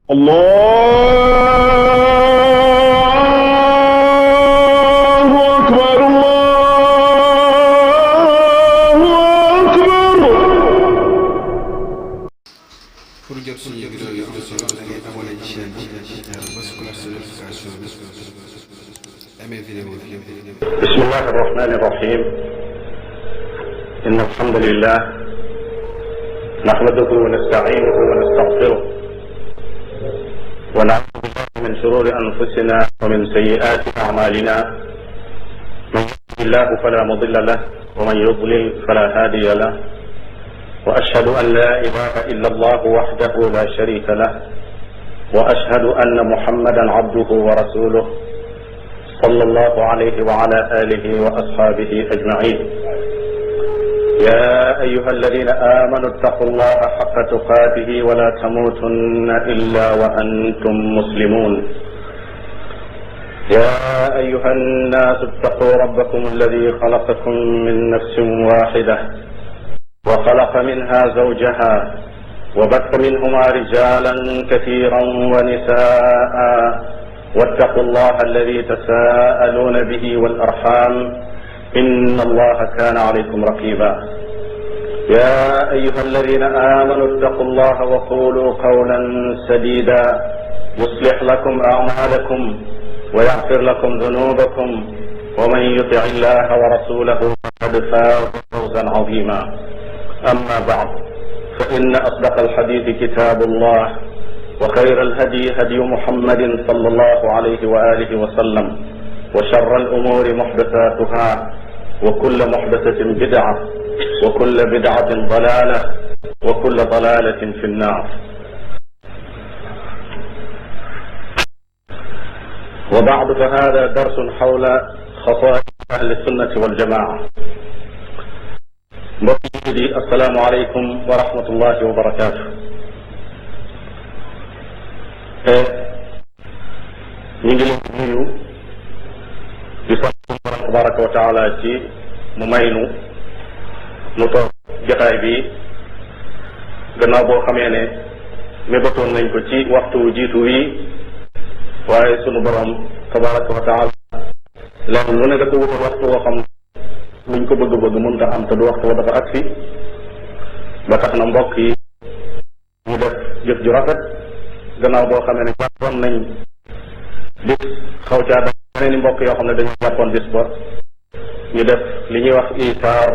الله أكبر الله أكبر. pour jot suñu vidéo yi am solo da ngay abonné ci chaîne bi bës cloche de notification bi amee vidéo bi. بسم الله الرحمن الرحيم. إن الحمد لله نحمده ونستعينه ونستغفره ونعوذ بالله من شرور أنفسنا ومن سيئات أعمالنا. من يهده الله فلا مضل له ومن يضلل فلا هادي له. وأشهد أن لا إله إلا الله وحده لا شريك له. وأشهد أن محمدا عبده ورسوله صلى الله عليه وعلى آله وأصحابه أجمعين. يا أيها الذين آمنوا اتقوا الله حق تقاته ولا تموتن إلا وأنتم مسلمون. يا أيها الناس اتقوا ربكم الذي خلقكم من نفس واحدة وخلق منها زوجها وبث منهما رجالا كثيرا ونساء واتقوا الله الذي تساءلون به والأرحام إن الله كان عليكم رقيبا. يا أيها الذين آمنوا اتقوا الله وقولوا قولا سديدا يصلح لكم أعمالكم ويغفر لكم ذنوبكم ومن يطع الله ورسوله فقد فاز فوزا عظيما. أما بعد فإن أصدق الحديث كتاب الله وخير الهدي هدي محمد صلى الله عليه وآله وسلم وشر الأمور محدثاتها وكل محدثة بدعة وكل بدعة ضلالة وكل ضلالة في النار. وبعد فهذا درس حول خصائص أهل السنة والجماعة. السلام عليكم ورحمة الله وبركاته. ñu ngi leen di nuyu di sant borom tabaraka wa taala ci mu may nu toog jotaay bi gannaaw boo xamee ne mébatoon nañ ko ci waxtu jiitu wi waaye sunu borom tabaraka wa taala lenn lu ne da ko wutal waxtu woo xam luñ ko bëgg-bëgg mënta am te du waxtu wa dafa agsi ba tax na mbokk yi ñu def jëf ju rafet gannaaw boo xamee ne jàppoon nañ bis xaw caa da yeneen i mbokk yoo xam ne dañu jàppoon bis ba ñu def li ñuy wax isaar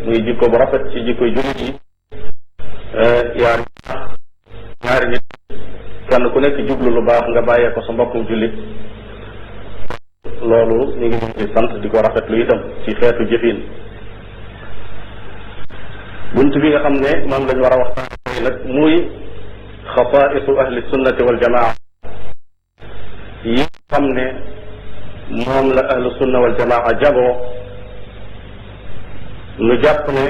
muy jikko bu rafet ci jikkoy jullit yi ñaari nit kenn ku nekk jublu lu baax nga bàyyee ko sa mbokkum jullit loolu ñu ngi leen di sant di ko rafet lu itam ci xeetu jëfin. bunt bi nga xam ne moom lañ war a waxtaan nag muy xasaisu ahli sunnati wal jamaa yi xam ne moom la ahlu sunna wal jamaa jagoo. nu jàpp ne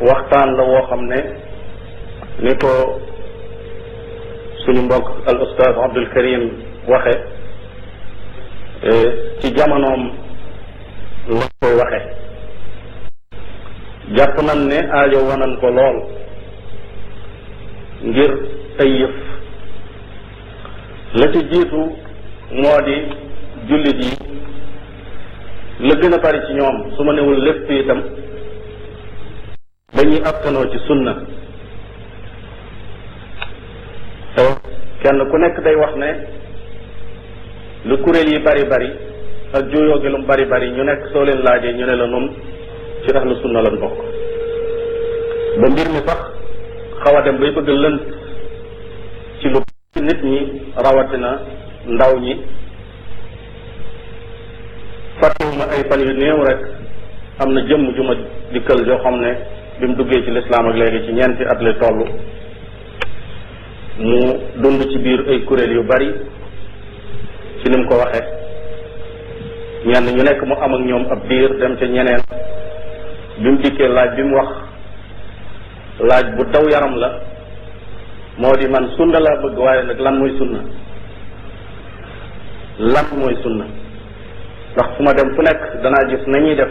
waxtaan la woo xam ne ni ko suñu mbokk al ustaaz Abdul Karim waxe ci jamonoom la koy waxe jàpp nañ ne aajo wanan ko lool ngir ay yëf la ci jiitu moo di jullit yi la gën a bari ci ñoom su ma newul lépp itam dañuy askanoo ci sunna. kenn ku nekk day wax ne lu kuréel yi bari bari ak juyoo gi lu bari bari ñu nekk soo leen laajee ñu ne la nun ci ahlu sunna lan bokk. ba mbir mi sax xaw a dem bay bëgg lënt ci lu nit ñi rawatina ndaw ñi. fàttewuma ay fan yu néew rek am na jëmm ju ma dikkal joo xam ne bi mu duggee ci lislaam ak léegi ci ñeenti at la toll mu dund ci biir ay kuréel yu bari ci ni mu ko waxee ñenn ñu nekk mu am ak ñoom ab diir dem ca ñeneen bi mu dikkee laaj bi mu wax laaj bu daw yaram la moo di man sunna laa bëgg waaye nag lan mooy sunna ndax fu ma dem fu nekk danaa gis nañuy def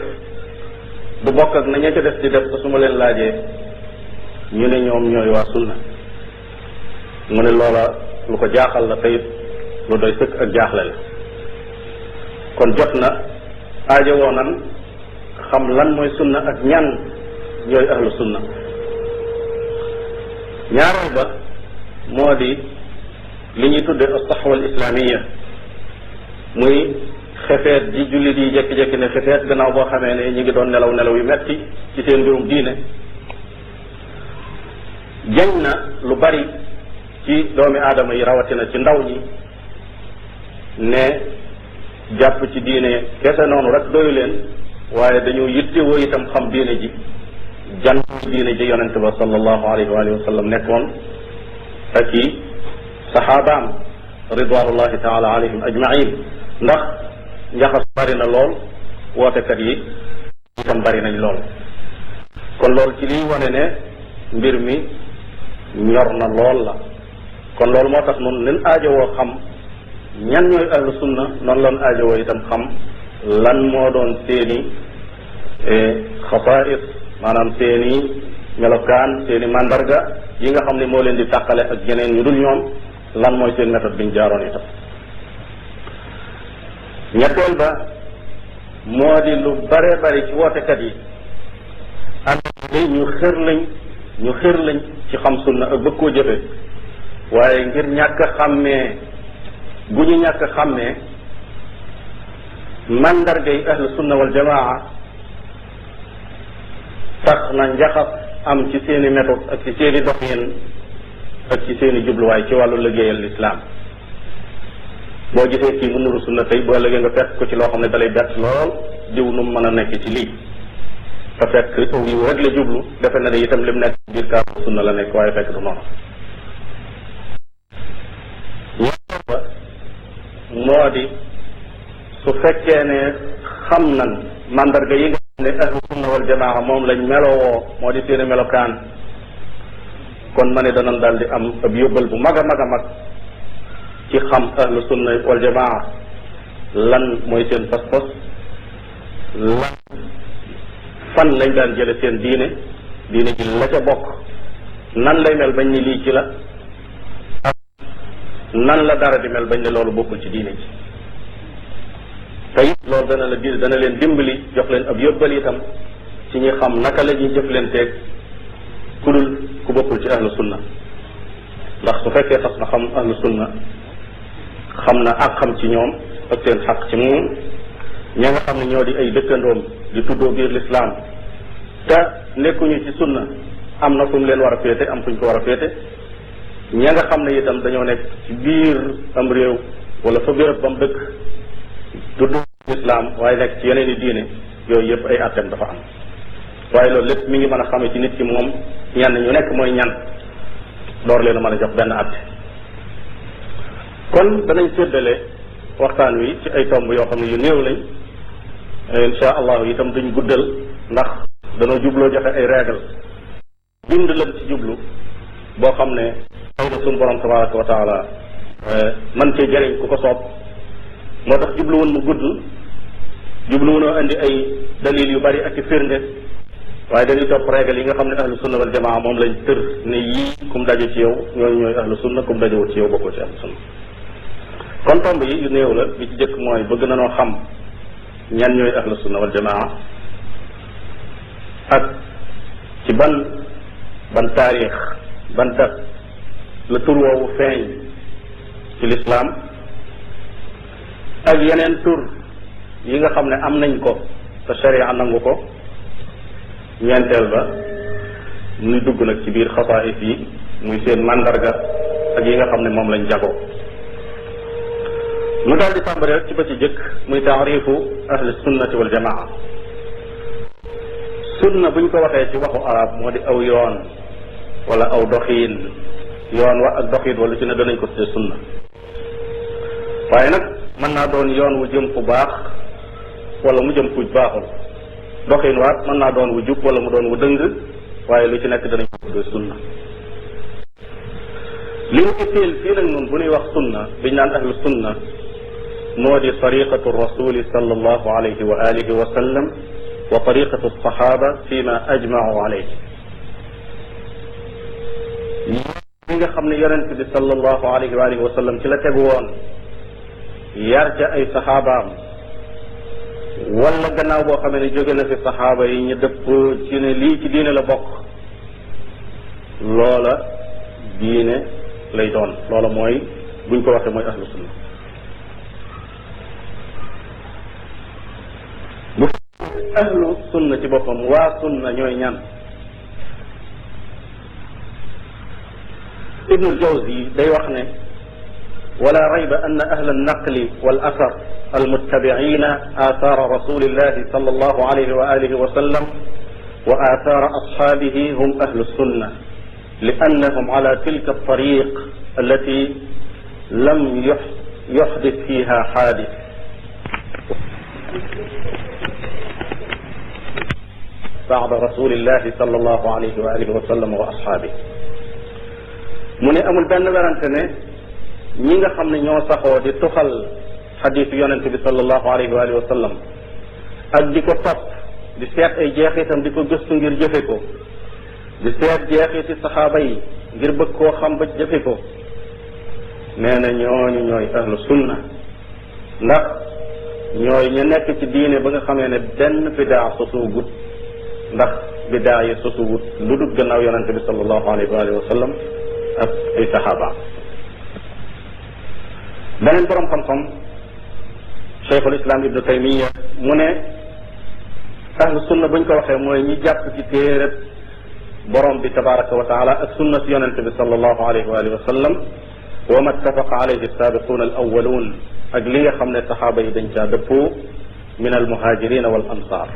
du bokk ak naña ca def di def te su ma leen laajee ñu ne ñoom ñooy waa sunna mu ne loola lu ko jaaxal la tey lu doy sëkk ak jaaxle la kon jot na aajowoo nan xam lan mooy sunna ak ñan ñooy ahlu sunna. ñaareel ba moo di li ñuy tudde as-sahwa al-islamiyya muy xefeet ji jullit yi jekki-jekki ne xefeet gannaaw boo xamee ne ñu ngi doon nelaw nelaw yu metti ci seen mbirum diine. jañ na lu bari ci doomi aadama yi rawatina ci ndaw ñi ne jàpp ci diine kese noonu rek doyu leen waaye dañoo yittewoo itam xam diine ji jan diine ji yonente ba sallallahu alayhi wa sallam nekkoon ak i saxaabaam ridwanullahi taala alayhim ajmain ndax njaxas bari na lool wootekat yi itam bari nañ lool kon loolu ci liy wane ne mbir mi ñor na lool la kon loolu moo tax noonu leen aajowoo xam ñan ñooy ahlu sunna noonu loon aajowoo itam xam lan moo doon seeni xasaais maanaam seeni melokaan seeni mandarga yi nga xam ne moo leen di tàqale ak ñeneen ñu dul ñoom lan mooy seen méthode biñ jaaroon itam. ñetteel ba moo di lu bare bari ci wootekat yi ànd ñu xër lañ ci xam sunna ak bëgg koo jëfe waaye ngir ñàkk a xàmmee gu ñu ñàkk a xàmmee mandarga yi ahlu sunna wal jamaa tax na njaxas am ci seeni méthode ak ci seeni doxin ak ci seeni jubluwaay ci wàllu liggéeyal lislaam boo gisee kii mu nuru sunna tey boo léegi nga fekk ko ci loo xam ne dalay bett lool diw nu mu mën a nekk ci lii te fekk yiw rek la jublu defe na ne itam lim nekk biir kaabu sunna la nekk waaye fekk du noonu. ñaar ba moo di su fekkee ne xam nan mandarga yi nga xam ne ahlu sunna wal jamaa moom lañ melowoo moo di seeni melokaan kon ma ne danañ daal di am ab yóbbal bu mag a mag a mag ci xam ahlu sunna wal jamaa lan mooy seen pas-pas lan fan lañ daan jële seen diine ji la ca bokk nan lay mel bañ ni lii ci la ak nan la dara di mel bañ ne loolu bokkul ci diine ji te it loolu dana leen dimbali jox leen ab yóbbal itam ci ñi xam naka la ñuy jëflanteeg ku dul ku bokkul ci ahlu sunna ndax su fekkee xas na xam ahlu sunna xam na ak xam ci ñoom ak seen xaq ci moom ña nga xam ne ñoo di ay dëkkandoom di tuddoo biir lislaam te nekkuñu ci sunna am na fu mu leen war a féete am fu ñu ko war a féete ña nga xam ne itam dañoo nekk ci biir am réew wala fa béréb ba mu dëkk tuddoo lislaam waaye nekk ci yeneen i diine yooyu yëpp ay atteem dafa am waaye loolu lépp mi ngi mën a xamee ci nit ki moom ñenn ñu nekk mooy ñan door leen a mën a jox benn atte kon danañ séddale waxtaan wi ci ay tomb yoo xam ne yu néew lañ insha allahu itam duñ guddal ndax danoo jubloo joxe ay règle bind lañ ci jublu boo xam ne xëy na suñu borom tabaraka wa taala man cee jëriñ ku ko soob moo tax jubluwoon mu gudd jubluwoonoo indi ay dalil yu bari ak i firnde waaye dañuy topp règle yi nga xam ne ahlu sunna wal jamaa moom lañ tër ne yii kum daje ci yow ñooñu ñooy ahlu sunna kum dajewut ci yow bokkoo ci ahlu sunna kon tomb yi yu néew la bi ci jëkk mooy bëgg na noo xam ñan ñooy ahlu sunna wal jamaa ak ci ban taarix ban dat la tur woowu feeñ ci lislaam ak yeneen tur yi nga xam ne am nañ ko te sharia nangu ko ñeenteel ba muy dugg nag ci biir xasaais yi muy seen mandarga ak yi nga xam ne moom lañ jagoo mu daal di tàmbali rek ci ba ci jëkk muy taarifu ahli sunnati wal jamaa sunna buñ ko waxee ci waxu arab moo di aw yoon wala aw doxiin yoon wa ak doxiin wala ci ne danañ ko tuddee sunna waaye nag mën naa doon yoon wu jëm fu baax wala mu jëm fu baaxul doxiin waat mën naa doon wu jub wala mu doon wu dëng waaye lu ci nekk danañ ko tuddee sunna li mu itteel fii nag noonu bu ñuy wax sunna biñ naan ahlu sunna moo di tariqatu rasuli sallallahu alayhi wa alihi wa sallam wa tariqatu sahaba fi ma ajmau alayhi li nga xam ne yonent bi sallallahu alayhi wa alihi wa sallam ci la tegu woon yar ca ay saxaabaam wala gannaaw boo xamee ne jóge na fi saxaaba yi ñu dëpp ci ne lii ci diine la bokk loola diine lay doon loola mooy buñ ko waxee mooy ahlu sunna bu ahlu sunna ci boppam waa sunna ñooy ñan ibnu al-Jawzi day wax ne wala rayba anna ahla an-naqli wal athar المتبعين آثار رسول الله صلى الله عليه وآله وسلم وآثار أصحابه هم أهل السنة لأنهم على تلك الطريق التي لم يحدث فيها حادث بعد رسول الله صلى الله عليه وآله وسلم وأصحابه mu ne amul benn werante ne ñi nga xam ne ñoo saxoo di tuxal xadiisu yonente bi sallallahu alayhi wa alihi wa sallam ak di ko topp di seet ay jeexitam di ko gëstu ngir jëfe ko di seet jeexiti saxaaba yi ngir bëgg koo xam ba jëfe ko nee na ñooñu ñooy ahlu sunna ndax ñooy ñu nekk ci diine ba nga xamee ne benn bidaa sosuwut ndax bidaa yi sosuwut lu dul gannaaw yonente bi sallallahu alayhi wa alihi wa sallam ak ay saxaabaam beneen borom xam-xam cheikhul islam ibnu taymiya mu ne ahlu sunna buñ ko waxee mooy ñi jàpp ci téereb borom bi tabaraka wa taala ak sunna si yonente bi sallallahu alayhi wa alihi wa sallam wa ma ittafaqa alayhi sabiqun al awwalun ak li nga xam ne saxaaba yi dañ caa dëppoo min al muhajirina wal ansar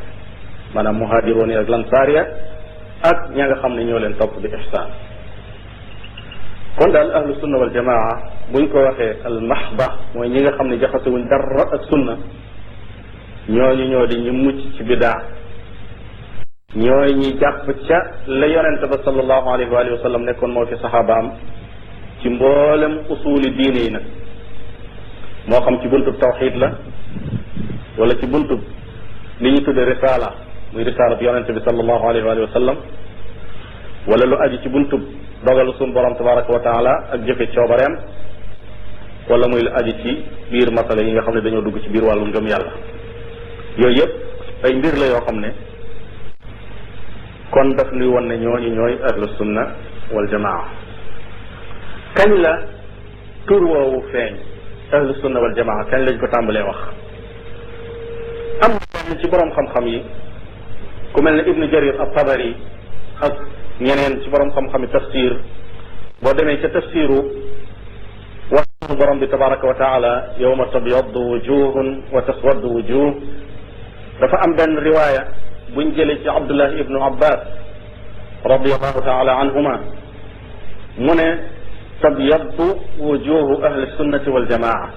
maanaam muhajiroon yi ak lansaar ya ak ña nga xam ne ñoo leen topp bi ihsaan kon daal ahlu sunna wal jamaa buñ ko waxee al mahba mooy ñi nga xam ne jaxasewuñ dara ak sunna ñooñu ñoo di ñu mucc ci bidaa ñooy ñi jàpp ca la yonente ba sallallahu alayhi wa alihi wa sallam nekkoon moo fi saxaabaam ci mboolem usuli diine yi nag moo xam ci buntub tawxid la wala ci buntub li ñu tudde risala muy risala bi yonente bi sallallahu alayhi wa alihi wa sallam wala lu aju ci buntub dogalu suñu borom tabaraka wa taala ak jëfe coobareem wala muy lu aju ci biir masala yi nga xam ne dañoo dugg ci biir wàllu ngëm yàlla yooyu yëpp ay mbir la yoo xam ne kon daf nuy won ne ñooñu ñooy ahlu sunna wal jamaa kañ la tur woowu feeñ ahlu sunna wal jamaa kañ lañ ko tàmbalee wax am na ci borom xam-xam yi ku mel ne ibnu jarir at-tabari ak ñeneen ci borom xam-xami tafsir boo demee ca tafsiru waxu borom bi tabaraka wa taala yawma tabyaddu wujuhun wa taswaddu wujuh dafa am benn riwaaya buñ jëlee ci abdullah ibnu abbas radiallahu taala anhuma mu ne tabyaddu wujuhu ahli sunnati wal jamaa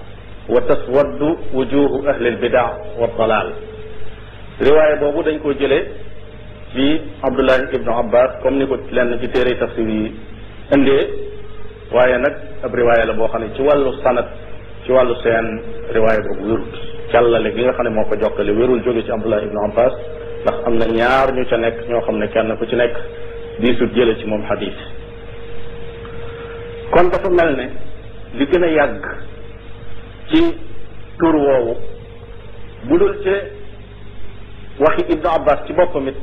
wa taswaddu wujuhu ahli albidaa wa dalal riwaaya boobu dañ koo jëlee ci abdullah ibnu abbas comme ni ko lenn ci téere tafsir yi indee waaye nag ab riwaaya la boo xam ne ci wàllu sanad ci wàllu seen riwaaya boobu wérut càllale gi nga xam ne moo ko jokkale wérul jóge ci abdullah ibnu abbas ndax am na ñaar ñu ca nekk ñoo xam ne kenn ku ci nekk diisut jële ci moom xadis kon dafa mel ne li gën a yàgg ci tur woowu bu dul ci waxi ibnu abbas ci boppam it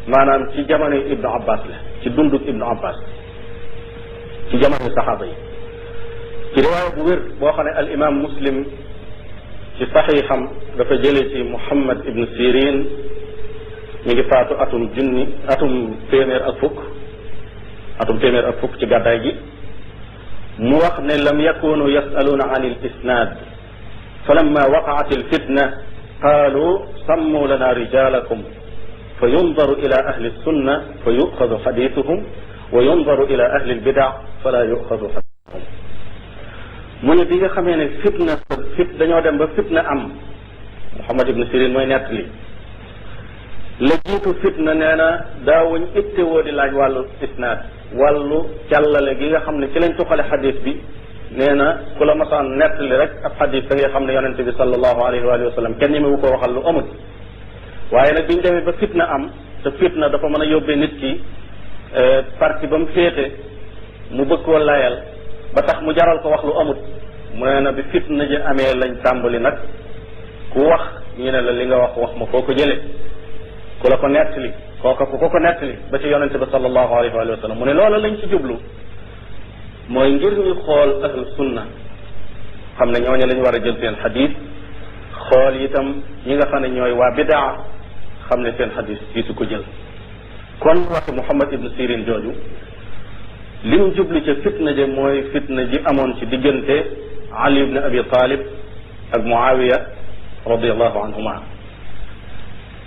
maanaam ci jamono ibnu abbas la ci dundug ibnu abbas ci jamono saxaaba yi ci riwaaya bu wér boo xam ne al imam muslim ci saxiixam dafa jëlee ci muhammad ibnu sirin mi ngi faatu atum téeméer ak fukk ci gàddaay gi mu wax ne lam yakunu yasaluuna an il isnaad fa lamma waqaat il fitna qaalu sammu lana rijalakum fa yundaru ila ahli sunna fa yuxadu xadisuhum wa yundaru ila ahli lbidaa fala yuxadu xadisuhum mu ne bi nga xamee ne dañoo dem ba fitna am Muhammad ibn Sirin mooy nett li la jiitu fitna nee na daawuñ ittewoo di laaj wàllu isnaad wàllu càllale gi nga xam ne ci lañ tuxale xadis bi nee na ku la masaan nett li rek ab xadis da ngay xam ne yonente bi sallallahu alayhi wa sallam kenn ñi mu ko waxal lu amul waaye nag biñ demee ba fitna am te fitna dafa mën a yóbbee nit ki parti ba mu féete mu bëgg koo layal ba tax mu jaral ko wax lu amut mu ne na bi fitna ji amee lañ tàmbali nag ku wax ñu ne la li nga wax ma foo ko jëlee ku la ko nettali kooka ku ko nettali ba ci yonente bi sallallahu alayhi wa sallam mu ne loola lañ ci jublu mooy ngir ñu xool ahlu sunna xam ne ñooñu lañ war a jël seen xadis xool itam ñi nga xam ne ñooy waa bidaa xam ne seen xadis fii su ko jël kon waxi Muhammad ibn Sirin jooju li mu jublu ca fitna ji mooy fitna ji amoon ci diggante Ali ibn Abi Talib ak Muawiya radiallahu anhuma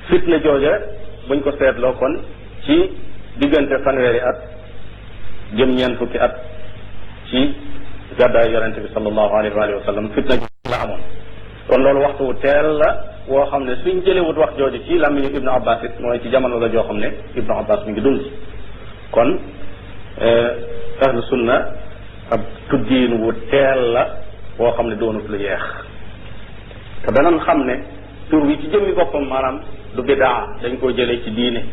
fitna jooja buñ ko seetloo kon ci diggante fanweeri at jëm ñeent fukki at ci gàddaay yonente bi sallallahu alayhi wa sallam fitna jooja la amoon kon loolu waxtu wu teel la woo xam ne suñ jëlewut wax jooju ci làmmiñu Ibnu Abbas it mooy ci jamono la joo xam ne Ibnu Abbas mi ngi dund kon ahlu sunna ab tuddiin wu teel la woo xam ne doonut lu yeex te danañ xam ne tur wi ci jëmmi boppam maanaam du bidaa dañ koo jëlee ci diine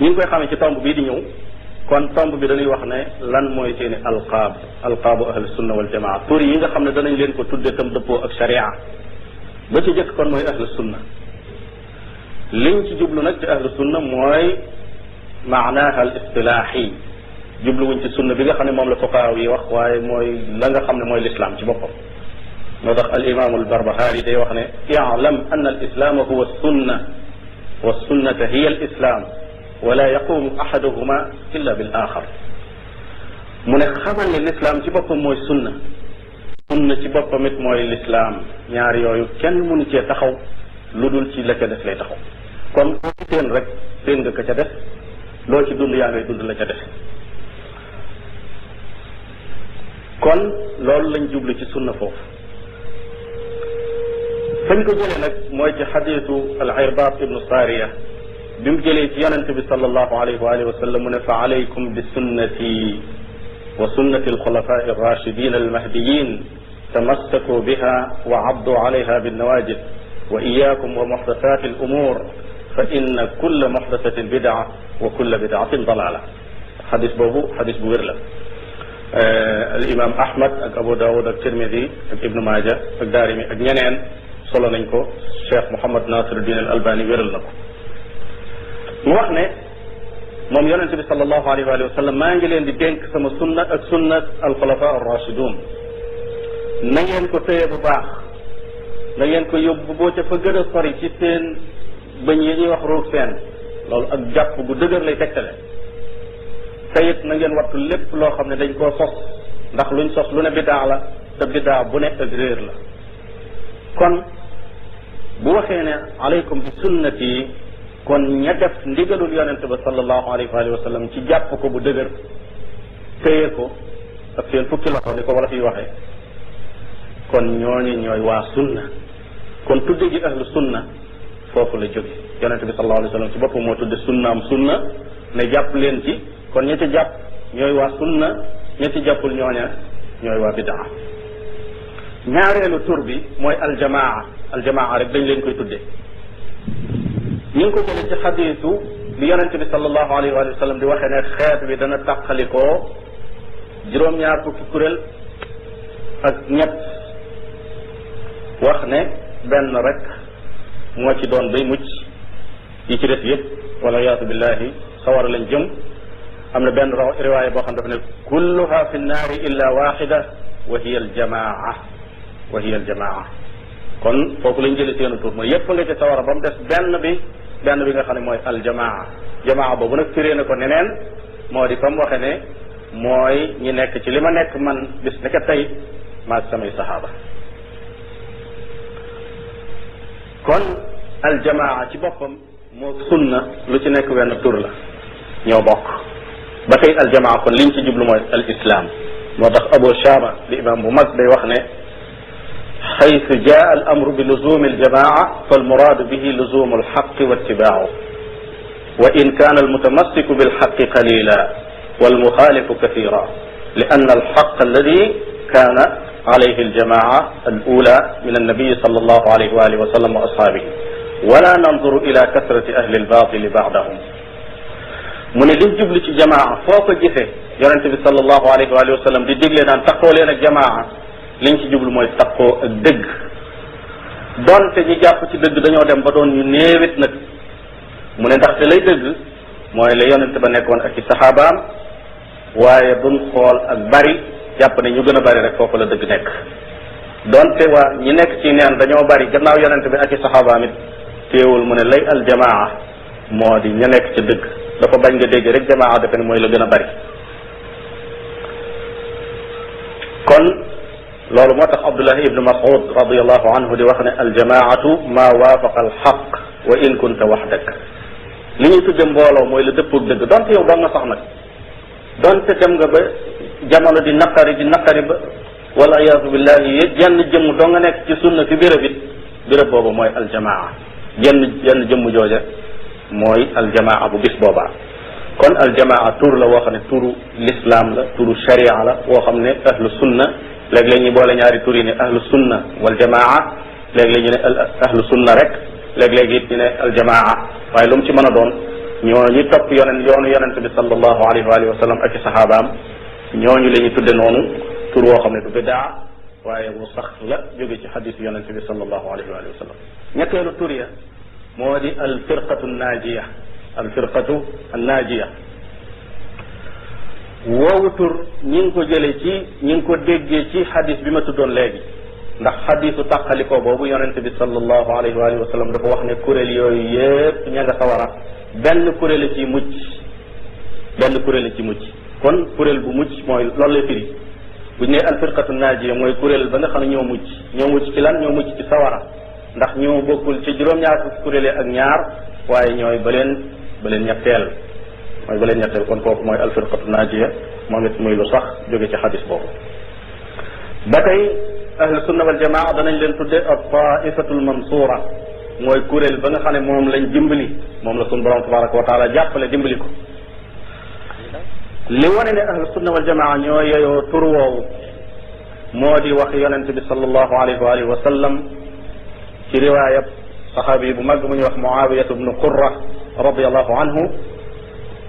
ñu ngi koy xamee ci tomb bii di ñëw kon tomb bi dañuy wax ne lan mooy seeni alqaabu ahlu sunna wal jamaa tur yi nga xam ne danañ leen ko tudde tam dëppoo ak sharia ba ci jëkk kon mooy ahlu sunna liñ ci jublu nag ci ahlu sunna mooy maanaaha al istilaahi jubluwuñ ci sunna bi nga xam ne moom la fuqahaa yi wax waaye mooy la nga xam ne mooy lislaam ci boppam moo tax al imaamu al Barbahari day wax ne i'lam anna al islaama huwa sunna wa sunnata hiya al islam wala yaqumu ahaduhuma illa bil axar mu ne xamal ne lislaam ci boppam mooy sunna ci boppam it mooy lislaam ñaar yooyu kenn mënu cee taxaw lu dul ci la ca des lay taxaw kon boo ci seen rek seen nga ka ca des loo ci dund yaa ngay dund la ca des kon loolu lañ jublu ci sunna foofu fañ ko jëlee nag mooy ci xadiisu al Irbaad ibnu Saariya bi mu jëlee ci yonente bi sallallahu alayhi wa alihi wa sallam mu ne fa alaykum bi sunnati wa sunnati alxulafai arrachidin almahdiyin tamassaku biha wa addu alayha binnawajid wa iyakum wa muxdasat alumur fa inna kulla muxdasatin bidaa wa kulla bidaatin dalala xadis boobu xadis bu wér la al imam Ahmad ak Abu Dawud ak Tirmidi ak Ibnu Maaja ak Daarimi ak ñeneen solo nañ ko Cheikh Mouhammad Nasiruddin al Albani wéral na ko mu wax ne moom yonente bi sallallahu alayhi wa sallam maa ngi leen di dénk sama sunna ak sunna alxulafa arrachidun na ngeen ko téye bu baax na ngeen ko yóbbu boo ca fa gën a sori ci seen bëñ yi ñuy wax ruug seen loolu ak jàpp gu dëgër lay tegtale te it na ngeen wattu lépp loo xam ne dañ koo sos ndax luñ sos lu ne bidaa la te bidaa bu ne ak réer la kon bu waxee ne alaykum bi sunnati kon ña def ndigalul yonente ba sallallahu alayhi wa sallam ci jàpp ko bu dëgër téye ko ak seen fukki loxo ni ko wala fiy waxee kon ñooñu ñooy waa sunna kon tudde gi ahlu sunna foofu la jóge yonente bi sallallahu alayhi wa sallam ci boppam moo tudde sunnaam sunna ne jàpp leen ci kon ña ci jàpp ñooy waa sunna ña ci jàppul ñooña ñooy waa bidaa ñaareelu tur bi mooy aljamaa rek dañ leen koy tudde ñu ngi ko jëlee ci xadiisu bi yonente bi sallallahu alayhi wa sallam di waxee ne xeet bi dana tàqalikoo juróom-ñaar fukki kuréel ak ñett wax ne benn rek moo ci doon bay mucc yi ci def yëpp wala yaatu billahi sawara lañ jëm am na benn riwaaya boo xam dafa ne kulluha fi nnaari illa waxida wa hiya aljamaa kon foofu lañ jëlee seenu tur mooy yëpp nga ci sawara ba mu des benn bi nga xam ne mooy aljamaa jamaa boobu nag firee na ko neneen moo di fa mu waxe ne mooy ñi nekk ci li ma nekk man bis naka tey maag samay saxaaba kon aljamaa ci boppam moo sunna lu ci nekk wenn tur la ñoo bokk ba tey aljamaa kon liñ ci jublu mooy al islam moo tax Abu Shama di imam bu mag day wax ne xaytu jaa al amru bi luzumi aljamaa falmuraadu bihi luzumu alxaqi wa ittibaahu wa in kaana almutamassiku bilxaqi qalila walmuxaalifu kathira li anna alxaq alladi kaana alayhi aljamaa alula min annabiyi sallallahu alayhi wa alihi wa sallam wa ashaabihi wala nanzuru ila kasrati ahli albatili baadahum mu ne liñ jublu ci jamaa foo ko gisee yonente bi sallallahu alayhi wa sallam di digle naan taqoo leen ak jamaa liñ ci jublu mooy taqoo ak dëgg donte ñi jàpp ci dëgg dañoo dem ba doon ñu néewit nag mu ne ndaxte lay dëgg mooy la yonente ba nekkoon ak ci saxaabaam waaye duñ xool ak bari jàpp ne ñu gën a bari rek foofu la dëgg nekk donte waa ñi nekk ci neen dañoo bari gannaaw yonente bi ak ci saxaabaam it teewul mu ne lay aljamaa moo di ña nekk ci dëgg dafa bañ nga dégg rek jamaa defe ne mooy la gën a bari kon loolu moo tax Abdullah ibnu Mas'ud radiallahu anhu di wax ne aljamaatu ma waafaqa alxaq wa in kunta waxdak li ñuy tudde mbooloo mooy la dëppoog dëgg donte yow dong nga sax nag donte dem nga ba jamono di naqari ba wala iyaasu billahi jenn jëmm doo nga nekk ci sunna fi béréb it béréb boobu mooy aljamaa jenn jëmm jooja mooy aljamaa bu bis boobaa kon aljamaa tur la woo xam ne turu l'islam la turu sharia la woo xam ne ahlu sunna léeg-léeg ñu boole ñaari tur yi ne ahlu sunna wal jamaa léeg-léeg ñu ne ahlu sunna rek léeg-léeg it ñu ne aljamaa waaye lu mu ci mën a doon ñooñu topp yoonu yonente bi sallallahu alayhi wa sallam ak i saxaabaam ñooñu la ñu tudde noonu tur woo xam ne du bidaa waaye bu sax la jóge ci xadisu yonente bi sallallahu alayhi wa sallam ñetteelu tur ya moo di alfirqatu naajiya alfirqatu annaajiya woowu tur ñi ngi ko jële ci ñi ngi ko déggee ci xadis bi ma tuddoon léegi ndax xadisu tàqalikoo boobu yonente bi sallallahu alayhi wa sallam dafa wax ne kuréel yooyu yépp ña nga sawara benn kuréel ci mucc kon kuréel bu mucc mooy loolu lay firi bu ñu nee alfirqatu naajiya mooy kuréel ba nga xam ne ñoo mucc ci lan ñoo mucc ci sawara ndax ñoo bokkul ci juróom-ñaar fukki kuréel ak ñaar waaye ñooy ba leen ñetteel kon kooku mooy alfirqatu naajiya moom it muy lu sax jóge ci xadis boobu ba tey ahlu sunna wal jamaa danañ leen tudde at-taifatul mansura mooy kuréel ba nga xam ne moom lañ dimbali moom la sunu borom tabaraka wa taala jàppale dimbali ko li wane ne ahlu sunna wal jamaa ñoo yeyoo tur woowu moo di wax yonente bi sallallahu alayhi wa sallam ci riwaayab saxaabi bu mag bu ñuy wax Muawiyatu bnu Qurra radiallahu anhu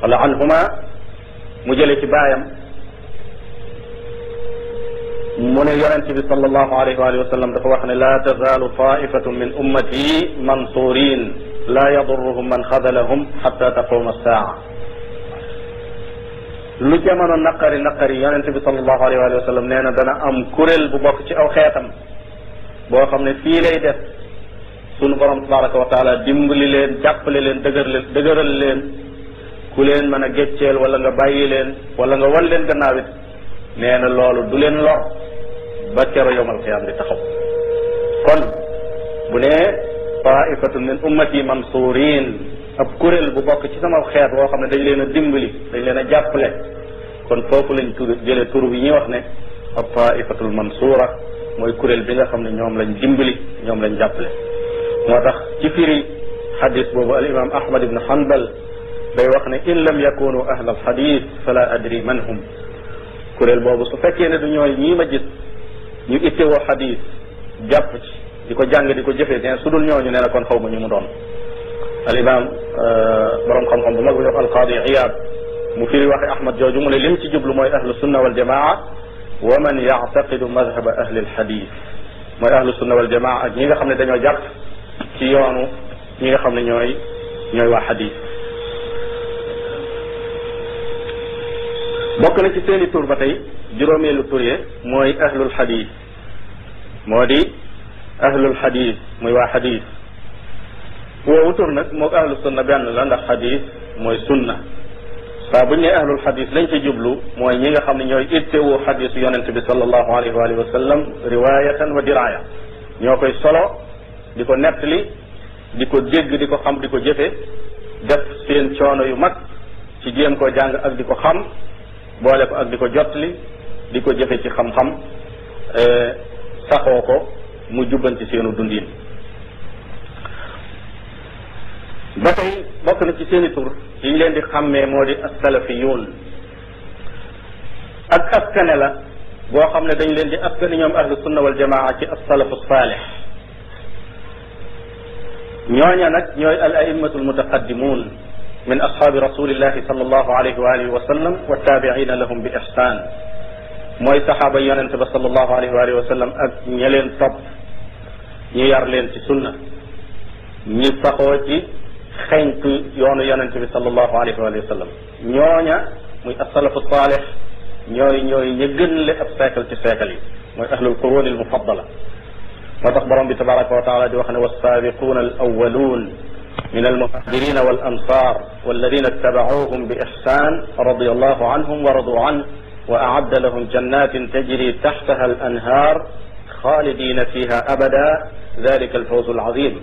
wala anhuma mu jële ci baayam mu ne yonente bi sallallahu alayhi wa sallam dafa wax ne la tazaalu taifatun min ummati mansurin la yadurruhum man xadalahum xatta taquma saa lu jamono naqari yonente bi sallallahu alayhi wa sallam nee na dana am kuréel bu bokk ci aw xeetam boo xam ne fii lay def sunu borom tabaraka wa taala dimbali leen jàppale leen dëgëral leen ku leen mën a gécceel wala nga bàyyi leen wala nga wan leen gannaaw it nee na loolu du leen lor ba kero yowmal qiyaam di taxaw kon bu ne taifatun min ummati mansurin ab kuréel bu bokk ci sama xeet woo xam ne dañ leen a dimbali dañ leen a jàppale kon foofu lañ jële tur bi ñuy wax ne ab taifatul mansura mooy kuréel bi nga xam ne ñoom lañ dimbali ñoom lañ jàppale moo tax ci firi xadis boobu al imam ahmad ibn hanbal day wax ne in lam yakunu ahla alxadis fala adri man hum kuréel boobu su fekkee ne du ñooy ñii ma gis ñu ittewoo xadis jàpp ci di ko jàng di ko jëfee ne su dul ñooñu nee na kon xaw ma ñu mu doon al imam borom xam-xam bu mag bi wax alqaadi Iyaad mu firi waxe ahmad jooju mu ne lim ci jublu mooy ahlu sunna wal jamaa wa man yactaqidu madhaba ahli alxadis mooy ahlu sunna wal jamaa ak ñi nga xam ne dañoo jàpp ci yoonu ñi nga xam ne ñooy waa xadis bokk na ci seeni tur ba tey juróomeelu tur ye mooy ahlul xadis moo di ahlul xadis muy waa xadis woowu tur nag moog ahlu sunna benn la ndax xadis mooy sunna saa buñ ne ahlul xadis lañ ci jublu mooy ñi nga xam ne ñooy ittewoo xadisu yonente bi sallallahu alayhi wa sallam riwayatan wa diraya ñoo koy solo di ko nettali di ko dégg di ko xam di ko jëfe def seen coono yu mag ci jéem koo jàng ak di ko xam boole ko ak di ko jottali di ko jëfe ci xam-xam saxoo ko mu jubbanti seenu dundin ba tey bokk na ci seeni tur yi ñu leen di xàmmee moo di as-salafiyuun ak askane la boo xam ne dañ leen di askane ñoom ahlu sunna wal jamaa ci as-salafu saalih ñooña nag ñooy al aimmatul mutaqaddimuun min ashaabi rasulillahi sallallahu alayhi wa alihi wa sallam wa taabiina lahum bi ihsan mooy saxaaba yonente ba sallallahu alayhi wa alihi wa sallam ak ña leen topp ñu yar leen ci sunna ñi saxoo ci xeñtu yoonu yonente bi sallallahu alayhi wa alihi wa sallam ñooña muy asalafu saalix ñooy ña gën le ab siècle ci siècle yi mooy ahlul qurun al mufaddala moo tax borom bi tabaraka wa taala di wax ne wassaabiquuna al awwaluun min almuhajirina wal ansar walladina ittabacuuhum bi ixsan radia allahu anhum wa radu anhu wa aadda lahum jannatin tajri taxtaha al anhaar xaalidina fiha abada dalika alfawzu alazim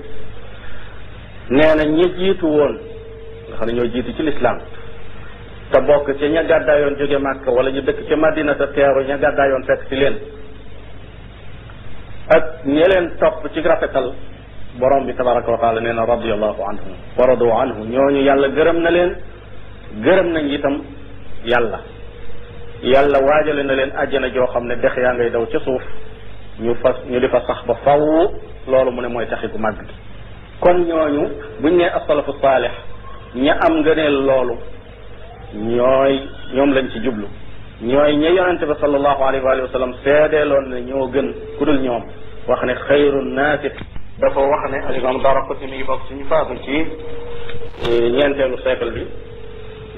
nee na ñi jiitu woon nga xam ne ñoo jiitu ci lislaam te bokk ca ña gàddaayoon jóge Màkka wala ñu dëkk ca Madina te teeru ña gàddaayoon fekk ci leen ak ña leen topp ci rafetal borom bi tabaraka wa taala nee na radiallahu anhum wa radu anhu ñooñu yàlla gërëm na leen gërëm nañ itam yàlla waajale na leen àjjana joo xam ne dex yaa ngay daw ca suuf ñu di fa sax ba faw loolu mu ne mooy taxi gu màgg gi kon ñooñu buñ nee asalafu saalix ña am ngëneel loolu ñoom lañ ci jublu ñooy ña yonente ba sallallahu alayhi wa sallam seedeeloon ne ñoo gën ku dul ñoom wax ne xayru naasi dafa wax ne al imam Daraqutni mi ngi bokk ci ñu faatu ci ñeenteelu siècle bi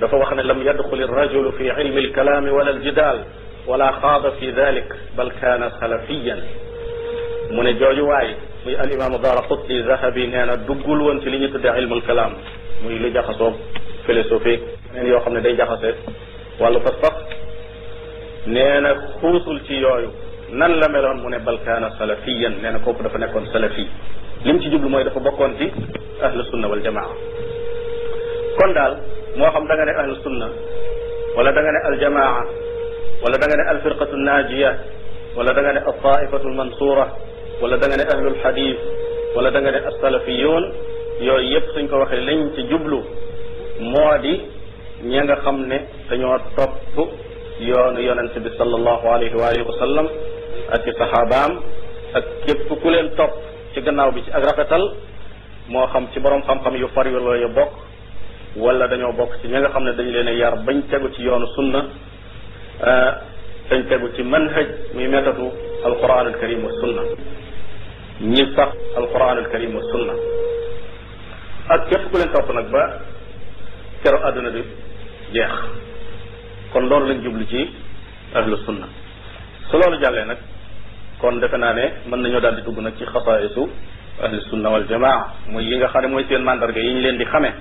dafa wax ne lam yadxul irrajulu fi ilmi alkalaami wala aljidal wala xaada fi dalik bal kaana salafiyan mu ne jooju waay muy al imam Daraqutni Zahabi nee na duggul woon ci li ñu tuddee ilmu alkalaam muy lu jaxasoo philosophie neen yoo xam ne day jaxase wàllu pas-pas nee na xuusul ci yooyu nan la meloon mu ne bal kaana salafiyan nee na kooku dafa nekkoon salafi lim ci jublu mooy dafa bokkoon ci ahlu sunna wal jamaa kon daal moo xam da nga ne ahlu sunna wala da nga ne aljamaa wala da nga ne alfirqatu naajiya wala da nga ne altaifatu almansura wala da nga ne ahlu alxadis wala da nga ne alsalafiyun yooyu yëpp suñ ko waxee lañ ci jublu moo di ña nga xam ne dañoo topp yoonu yonente bi sallallahu alayhi wa alihi wa sallam ak ci saxaabaam ak képp ku leen topp ci gannaaw bi ci ak rafetal moo xam ci borom xam-xam yu far yu looyu bokk wala dañoo bokk ci ñi nga xam ne dañ leen a yar bañ tegu ci yoonu sunna dañ tegu ci manhaj muy méthode alquran alkarim wa sunna ñi sax alquran alkarim wa sunna ak képp ku leen topp nag ba keroog àdduna bi jeex kon loolu lañ jublu ci ahlu sunna su loolu jàllee nag kon defe naa ne mën nañoo daal di dugg nag ci xasaayisu ahlu sunna wal jamaa muy yi nga xam ne mooy seen mandarga yi ñu leen di xamee